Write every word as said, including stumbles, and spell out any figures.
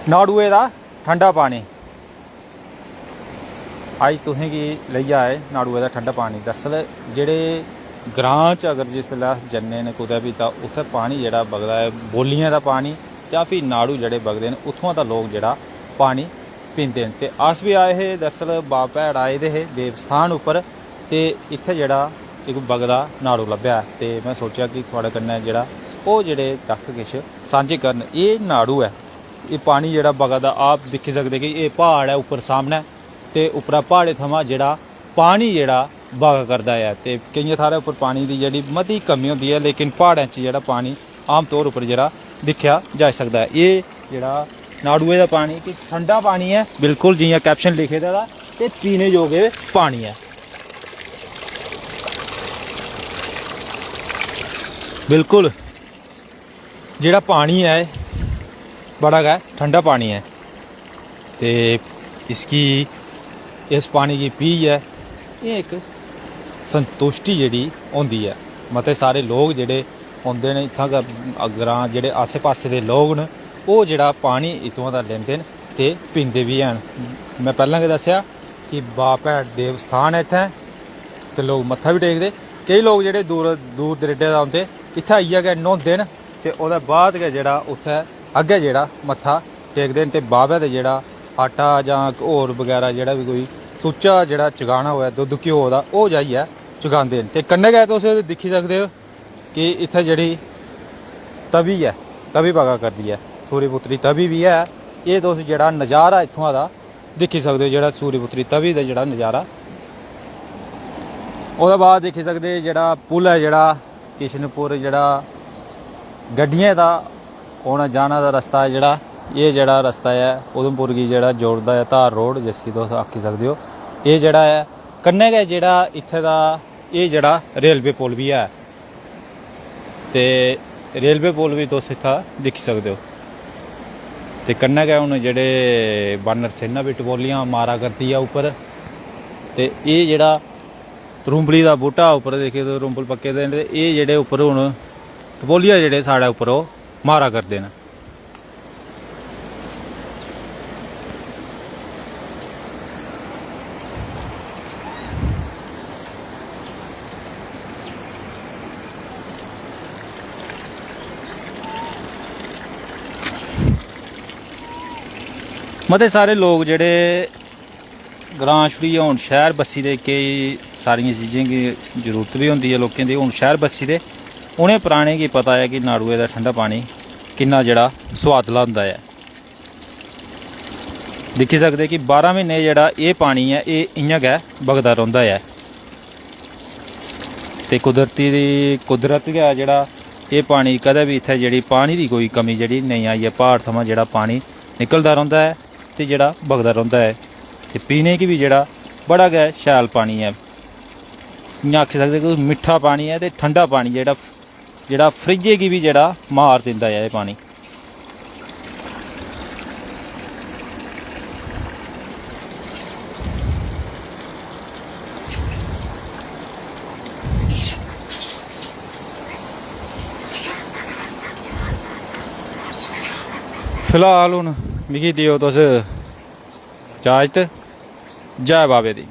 नाड़ुए दा ठंडा पानी। अज्ज तुसेंगी लेइयै आए नाड़ुए दा ठंडा पानी। दरअसल जेह्ड़े ग्रांऽ च अगर जिसलै अस जन्ने न कुतै बी, तां उत्थै पानी जेह्ड़ा बगदा ऐ, बौलियें दा पानी जां फ्ही नाड़ू जेह्ड़े बगदे न, उत्थुआं दा लोक जेह्ड़ा पानी पींदे न। ते अस बी आए हे, दरअसल बाबा भैड़ आए दे हे देव स्थान उप्पर, ते इत्थै जेह्ड़ा इक बगदा नाड़ू लब्भेआ, ते में सोचेआ कि थुआढ़े कन्नै जेह्ड़ा ओह् जेह्ड़े तत्थ किश सांझे करन। एह् नाड़ू ऐ, एह् पानी जेह्ड़ा बगा दा, आप दिक्खी सकदे कि एह् प्हाड़ ऐ उप्पर सामनै, ते उप्परा प्हाड़े थमां जेह्ड़ा पानी जेह्ड़ा बगा करदा ऐ। ते केइयें थाह्रें उप्पर पानी दी जेह्ड़ी मती कमी होंदी ऐ, लेकिन प्हाड़ें च जेह्ड़ा पानी आमतौर उप्पर जेह्ड़ा दिक्खेआ जाई सकदा ऐ। एह् जेह्ड़ा नाड़ुए दा पानी कि ठंडा पानी ऐ, बिल्कुल जि'यां कैप्शन लिखे दा, ते पीने जोग एह् पानी ऐ। बिल्कुल जेह्ड़ा पानी ऐ, एह् बड़ा गै ठंडा पानी ऐ, ते इसगी, इस पानी गी पीयै एह् इक संतुश्टि जेह्ड़ी होंदी ऐ। मते सारे लोक जेह्ड़े औंदे न इत्थां दा, ग्रांऽ जेह्ड़े आस्सै पास्सै दे लोक न, ओह् जेह्ड़ा पानी इत्थुआं दा लैंदे न ते पींदे बी हैन। में पैह्लें गै दस्सेआ कि बाबा भैड़ देव स्थान ऐ इत्थै, ते लोक मत्था बी टेकदे। केईं लोक जेह्ड़े दूर, दूर दरेडे दा औंदे, इत्थै आइयै गै न्हौंदे न, ते ओह्दे बाद गै जेह्ड़ा उत्थै अग्गें जेह्ड़ा मत्था टेकदे न, ते बाबे दे जेह्ड़ा आटा जां होर बगैरा जेह्ड़ा बी कोई सुच्चा जेह्ड़ा चगाना होऐ दुद्ध घ्यो दा, ओह् जाइयै चगांदे न। ते कन्नै गै तुस दिक्खी सकदे ओ कि इत्थै जेह्ड़ी तवी ऐ, तवी बगा करदी ऐ, सूर्यपुत्री तवी बी ऐ। एह् तुस जेह्ड़ा नज़ारा इत्थुआं दा दिक्खी सकदे ओ, जेह्ड़ा सूर्यपुत्री तवी दा जेह्ड़ा नज़ारा। ओह्दे बाद दिक्खी सकदे जेह्ड़ा पुल ऐ, जेह्ड़ा किशनपुर, जेह्ड़ा गड्डियें दा औना जाना दा रस्ता ऐ, जेह्ड़ा एह् जेह्ड़ा रस्ता ऐ उधमपुर गी जेह्ड़ा जोड़दा ऐ, धार रोड जिसगी तुस आक्खी सकदे ओ। एह् जेह्ड़ा ऐ, कन्नै गै जेह्ड़ा इत्थै दा एह् जेह्ड़ा रेलवे पुल बी ऐ, ते रेलवे पुल बी तुस इत्थै दिक्खी सकदे ओ। ते कन्नै गै हून जेह्ड़े बानर सेना बी टपोलियां मारा करदी ऐ उप्पर, ते एह् जेह्ड़ा रूंबली दा बूह्टा उप्पर दिक्खो तुस, रूंबल पक्के दे न, ते एह् जेह्ड़े उप्पर हून टपोलिया जेह्ड़े साढ़े उप्पर ओह् मारा करदे न। मते सारे लोक जेह्ड़े ग्रांऽ छुड़ियै हून शैह्र बस्सी दे, केई सारियें चीज़ें गी जरूरत बी होंदी ऐ लोकें दी, हून शैह्र बस्सी दे, उ'नें पराने गी पता ऐ कि नाड़ुए दा ठंडा पानी किन्ना जेह्ड़ा सोआदला होंदा ऐ। दिक्खी सकदे कि बारां म्हीने जेह्ड़ा एह् पानी ऐ, एह् इ'यां गै बगदा रौंह्दा ऐ। ते कुदरती दी, कुदरत गै जेह्ड़ा एह् पानी कदें बी इत्थै जेह्ड़ी पानी दी कोई कमी जेह्ड़ी नेईं आई ऐ। प्हाड़ थमां जेह्ड़ा पानी निकलदा रौंह्दा ऐ ते जेह्ड़ा बगदा रौंह्दा ऐ, ते पीने गी बी जेह्ड़ा बड़ा गै शैल पानी ऐ। इ'यां आक्खी सकदे कि मिट्ठा पानी ऐ ते ठंडा पानी, जेह्ड़ा, जेह्ड़ा फ्रिज्जै गी बी जेह्ड़ा मार दिंदा ऐ एह् पानी। फिलहाल हून मिगी देओ तुस इजाजत। जै बाबे दी।